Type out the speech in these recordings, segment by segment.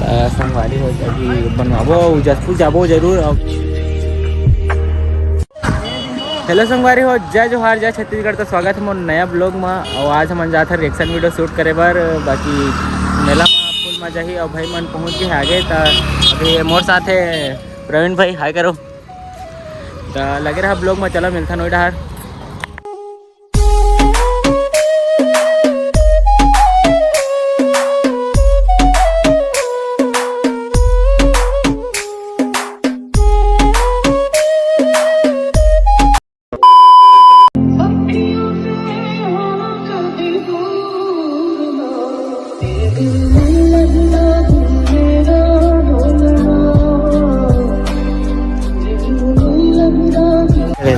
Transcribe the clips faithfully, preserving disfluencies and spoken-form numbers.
अ, संगवारी हो, अभी बनवाबो, जशपुर जाबो जरूर। अब हेलो संगवारी हो, जय जोहार, जय छत्तीसगढ़। तो स्वागत है मोर नया ब्लॉग में। और आज हमन जात हन रिएक्शन वीडियो शूट करे बर। बाकी मेला में फुल मजा ही। और भाई मन पहुंच गए आगे। तो अभी मोर साथ है प्रवीण भाई, हाय करो। तो लगे रहा ब्लॉग में, चलो मिलता नोएडा हर।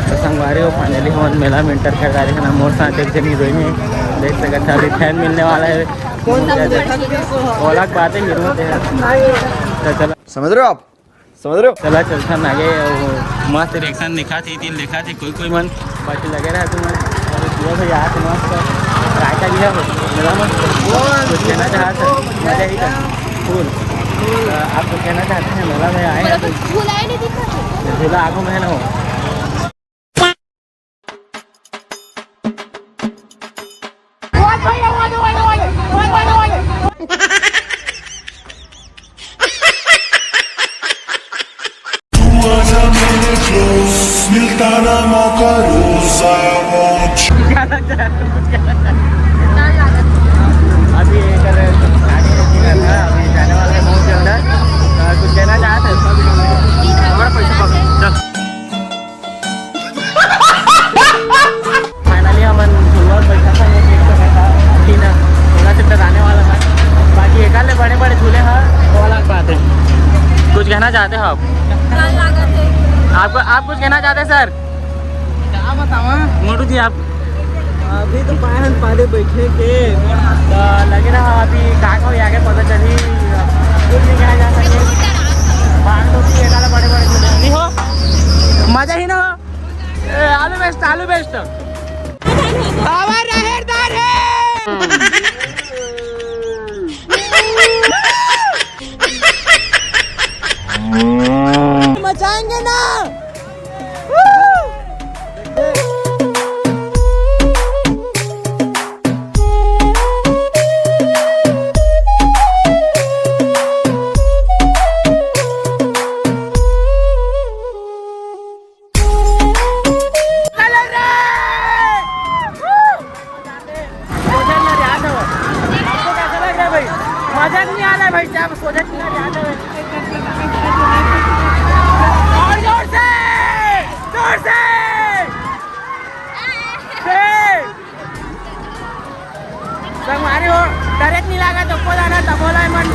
तो संगवारी हो, फाइनली हमन मेला में एंटर कर डारे हन। मोर साथ एक जन हीरोइन है, देख सकत हव, अभी फैन मिलने वाला है। कौन सा? ओला के बात है, हीरो है। तो चला, समझ रहे हो आप? समझ रहे हो? चला चलथन आगे। वो मस्त रिएक्शन दिखा थी, तिल दिखा थी, कोई कोई मन बाकी लगे रहा तुम। और पूरा भाई आज मस्त रायता भी है, मेला मस्त। कुछ कहना चाहते हैं? मजा ही था, फुल। अ, आप कुछ कहना चाहते हैं? मेला में आए हैं तो झूला ही नहीं दिखा था। झूला आगू में है ना वो। तू आजा मेरे क्लोज, मिलता ना मौका रोज, I want you। अभी ये कर रहे हैं, अभी जाने वाले हैं बहुत जल्द। अ, कुछ कहना चाहते हैं? हमारा पैसा पकड़, चल। फाइनली हमन झूलवा में बैठा था, ये देख सकत हव, अभी ना थोड़ा सा डराने वाला था। बाकी एकाले बड़े बड़े झूले हैं, वो अलग बात है। कुछ कहना चाहते हो आप? डर लागत है। आपको, आप कुछ कहना चाहते हैं सर? क्या बतावा? मोटू जी, आप? अभी तो पाए हन पाले बैठे के, तो लगे रहा अभी का का होई आगे पता चली। कुछ नहीं कहा जा सके। बाहर तो भी एकाले बड़े बड़े झूले नहीं हो, मजा ही ना हो। ए, आलू बेचता, आलू बेचता। आवर रहेदार है। मचाएंगे ना। सोझा ना जात हो। आपको कैसा लग रहा है भाई? मजा नहीं आ रहा है भाई साहब, सोझा ना जात हो। और जोर से, जोर से। संगवारी हो, डरेक नहीं लागा तो को जाना तबोला मन।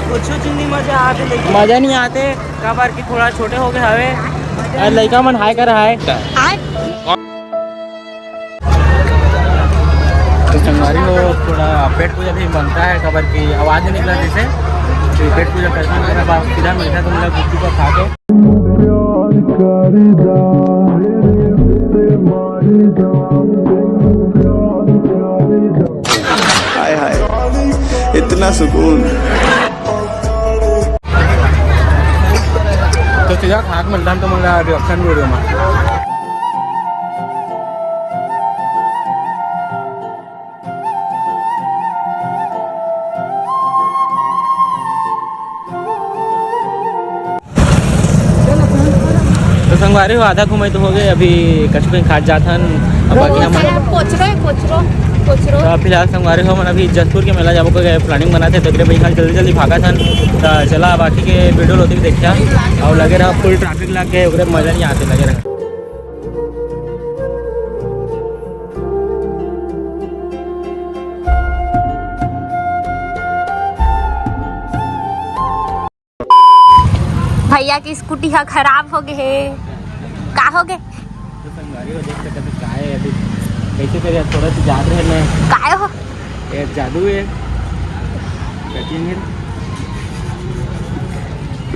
कुछ चीज नहीं मजा आते, लेकिन मजा नहीं आते, काबर कि थोड़ा छोटे हो गए हवे। अरे लइका मन हाय कर हाय। तो संगवारी हो, थोड़ा पेट पूजा भी बनता है, काबर कि आवाज नहीं निकला जैसे, तो पेट पूजा करना है, बाद सीधा मिलता है तुम लोग गुपचुप खा के। प्यार करीदा, तेरे से मारीदा, प्यार करीदा। हाय हाय, इतना सुकून। तो सीधा खाक मिलता है तुम लोग रिएक्शन वीडियो में। तो संगवारी हो, आधा घूमे तो हो गए, अभी कछु कहीं खात जात हन। अब बाकी हम कोचरो है, कोचरो, कोचरो। तो फिलहाल संगवारी हो, हमन अभी जशपुर के मेला जाबो के प्लानिंग बनाते, तो एकरे भाई जल्दी जल्दी भागा थन। तो चला बाकी के वीडियो लोग देखा और लगे रहा, फुल ट्रैफिक लग गए, ओकरे मजा नहीं आते, लगे रहा। भैया की स्कूटी हा खराब हो गए हे। का हो गए? तो संगवारी हो देख सकत हो, का है अभी, कैसे करे, थोड़ा सा जात रहे मैं। काय हो? ये जादू है।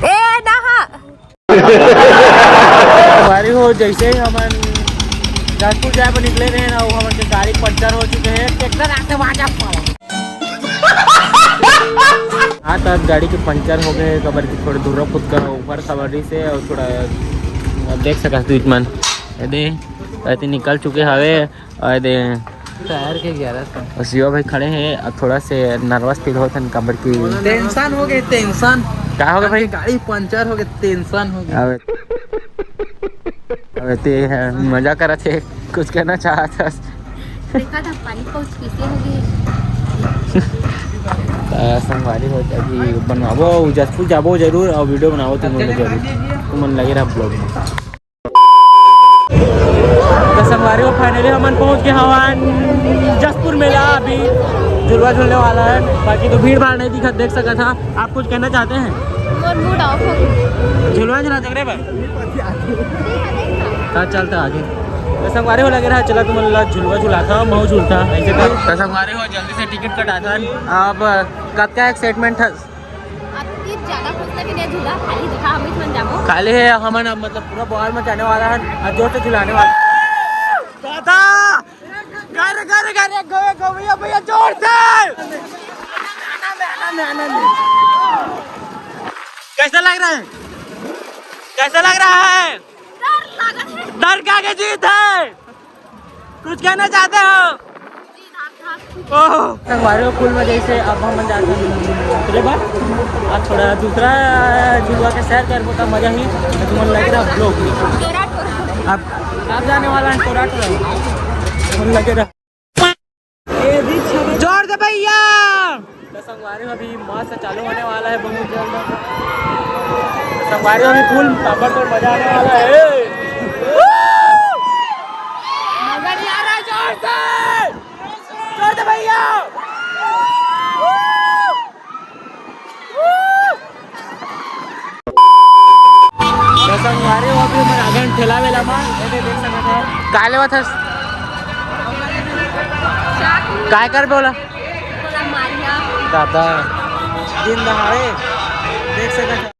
ए, ना हा। संगवारी हो, जैसे ही हमन जशपुर जाए बर निकले रहे ना, वो हमन के गाड़ी पंचर हो चुके हैं। ट्रैक्टर आते वहाँ जा पाओ। हाँ, तो गाड़ी के पंचर हो गए, काबर कि थोड़ा दूर खुद का ऊपर खबर से, और थोड़ा देख सकत हव तुमन, ये दे, अति निकल चुके हवे। आए दे। टायर के ग्यारह सौ। और शिवा भाई खड़े हैं, अब थोड़ा से नर्वस फील होत हन, काबर कि टेंशन हो गए, टेंशन। का हो गए भाई? गाड़ी पंचर हो गए, टेंशन हो गए। अबे, अबे ते है, मजा करत हे, कुछ कहना चाहत हस? देखा था, पानी पहुंच पीछे हो गए। त संगवारी हो, अभी बनवाबो, जशपुर जाबो जरूर, और वीडियो बनाबो तुमन ला जरूर, तुमन लगे रहा ब्लॉग में। तो संगवारी हो, finally हमन पहुंच गए हवन जशपुर मेला। अभी झुलवा झुलने वाला है, बाकी तो भीड़ भाड़ नहीं दिखत, देख सकत हा। आप कुछ कहना चाहते हैं? मोर मूड ऑफ हो गया। झुलवा झुला देख रहे बा? हाँ, चलता आगे। तो संगवारी हो, लगे रहा, चला तुमन ला झुलवा झुलाता, महू झूलता, ऐसे कर। तो संगवारी हो, जल्दी से टिकट कटाता। अब कब का एक्साइटमेंट था? अति ज्यादा खुश था कि नहीं झूला, खाली देखा हम ही मन जाबो। खाली है हमन, अब मतलब पूरा बवाल मचाने वाला है और जोर से झुलाने वाला है। दादा! गर, गर, गर, गवे, गवैया भैया जोर से! कैसा लग रहा है? कैसा लग रहा है? डर लग रहा है। डर के आगे जीत है। कुछ कहना चाहते हो? ओह, संगवारी हो, फुल मजा से अब हम जाते हैं दूसरे बार। अब थोड़ा दूसरा झुलवा के सैर करबो त मजा ही, तो तुमन लगे रहा ब्लॉग में। अब आप जाने वाला है टोरा टोरा, तुमन लगे रहा। जोर से भैया। तो संगवारी हो, अभी मस्त चालू होने वाला है बहुत जल्द। तो संगवारी हो, अभी फुल ताबड़तोड़ मजा आने वाला है। मजा नहीं आ रहा है, जोर से, जोर से भैया। तो संगवारी हो, अभी हमन आगन ठेला वेला मा, ये दे देख सकत हो। काय लेवत हस? काय कर बोला? दादा, दिन दहाड़े देख सकत हो।